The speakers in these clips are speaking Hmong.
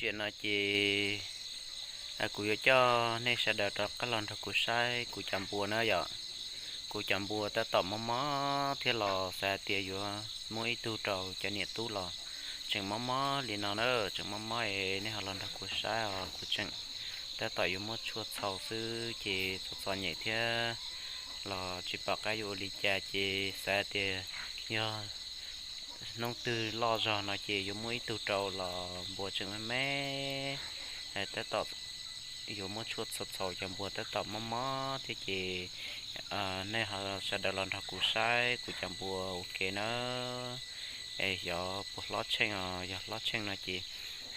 Ces no ces kuv yuav coj nej sawv daws rov qab los nrog kuv saib kuv cov npua na yom. Kuv cov npua tab tom mob mob thiab los xav hais tias yuav muab ib tug rau cov niam tub los tseem mob mob li no na, tseem mob mob es nej ho los nrog kuv saib os. Kuv tseem tab tom yuav muab tshuaj txhaus xwb ces txom txom nyem thiab los tsis pom qab yuav ua li cas ces xav hais tias yog hnub twg loj zog no ces yuav muab ib tug rau los npua tseem me me. Tab tom yuav muab tshuaj txhaus txhaus cov npua tab tom mob mob thiab ces nej ho sawv daws los nrog kuv saib kuv cov npua ua ke na. Es xyov puas hlob tsheej os, yog hlob tsheej no ces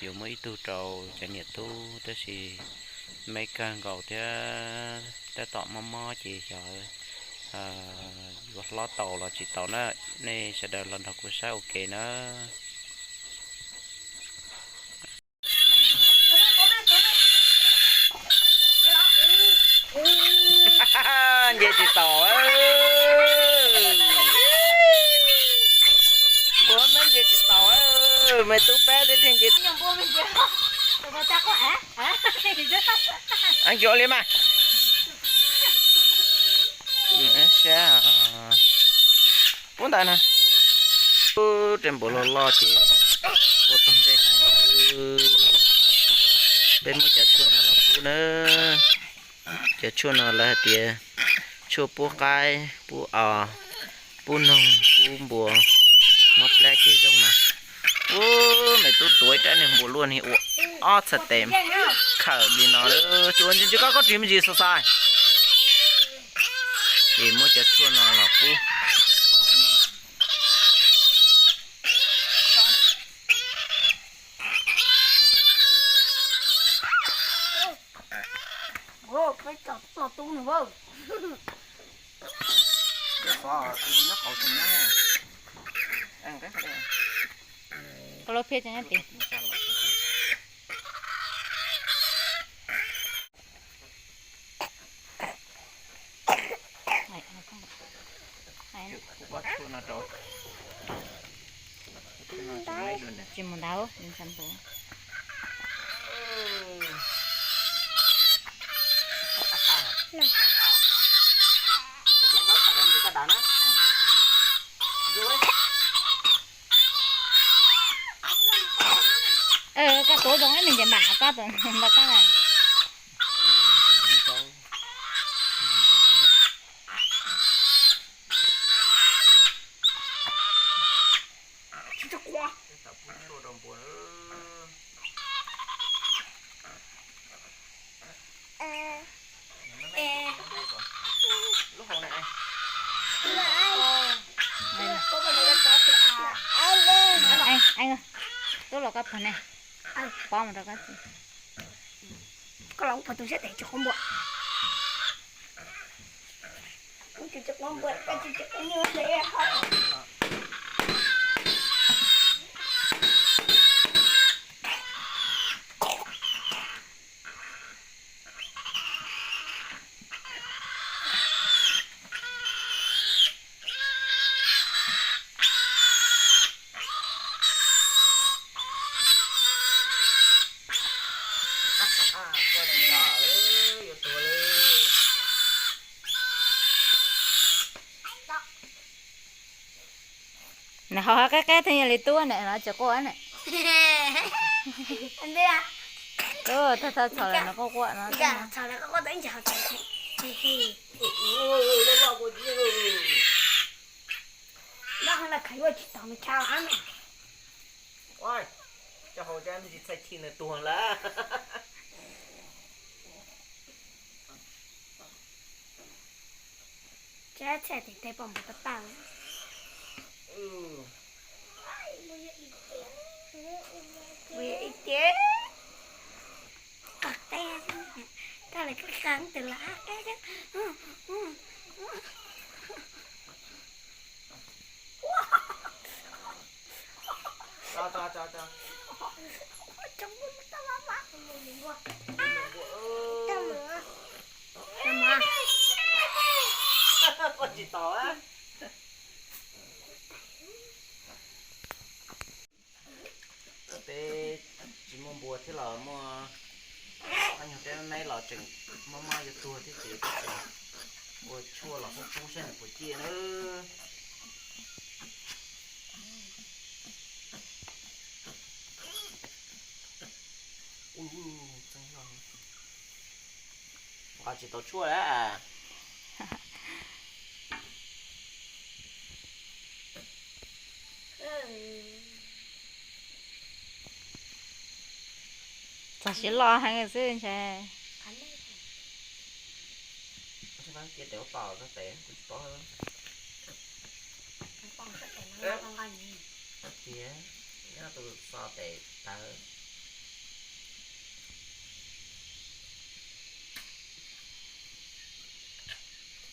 yuav muab ib tug rau cov niam tub tab sis me kawg nkaus thiab tab tom mob mob ces xyov yuav hlob tau los tsis tau na. Nej sawv daws los nrog kuv saib ua ke na. Nce tsis taus, ua me nce tsis taus, me tub peb thiaj nce. Nco li mas. Pub ntawd na. Ub, tej npua loj loj ces ua tag ntsej heev. Peb muab cov tshuaj no los pub na. Cov tshuaj no lawv hais tias tshuaj pub qaib, pub os, pub noog, pub npua, mob plab ces zoo na. Ub, me tub tuav ib rab niag npua luaj ni ua ob txhais tes khawm li no. Tsuas ntsis ntsis koj, koj ris me ntsis xav xav. Ces muab cov tshuaj no los pub. Koj lub phiab tseem nyob tid. Tsis mus ntau, ntshav npum. Koj tuav zoo ib me ntsis mam koj ntawd koj na. Tub los koj pog ne, pov mus rau koj txiv. Koj los ua pog tus siab tes tsis quav npua. Kuv tsis quav npua, koj tsis quav npua. Nws ho qeb qeb thiaj li tub na, no tsis quaj na. Tub thawj thawj txhaum lawm nws quaj quaj no. Coj hau tsis txhais chim nws tuag lawm. Tsab txhais tes tes pom npua tau tau. Mus ib tiag. Qab qab, koj lawv kab qab tus lawv qab qab. Tsis tau. Peb Tsis muaj npua thiab los muaj, ob nyuag peb me los tseem mob mob yuav tuag thiab ces ua tshuaj los poob poob saib nws puas ciaj na. Nqa tsis tau tshuaj lawm. Txog siav loj heev xwb ntshe. Cia tes ua pom tes kuv tsis paub. Tias nyob tus xo tes tawv.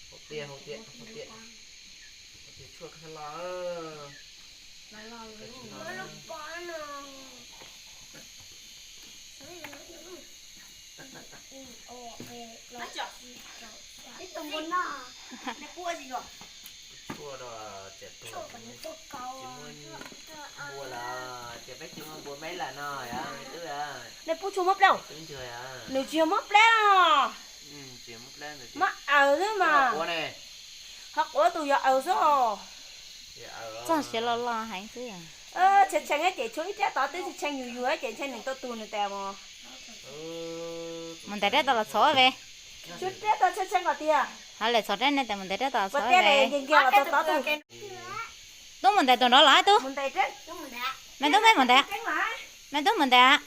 Hauv tiag, hauv tiag, hauv tiag. Hauv tiag tshuaj khav loj. Tshuaj rau tias tuag tsis muaj npua lawm, tias peb tsis muaj npua meb lawm no yog me tub. Nej pub tshuaj mob plab? Nws tsis yog mob plab no. Mob aws xwb mas. Ho quav tus yog aws xwb os. Txog siav loj loj heev xwb. Tshee tshee ces tshuav ib rab tod twb tshee yus yus ces ntshe nws tau tug nws tes mos. Mus ntais rab tod los txhov ve. Tshuav rab tod tshee tshee kom tiag. Hov lawm txhov rab ne tes mus ntais rab tod los txhov ve. Tub mus ntais tus nrov los tub. Me tub me mus ntais. Me tub mus ntais.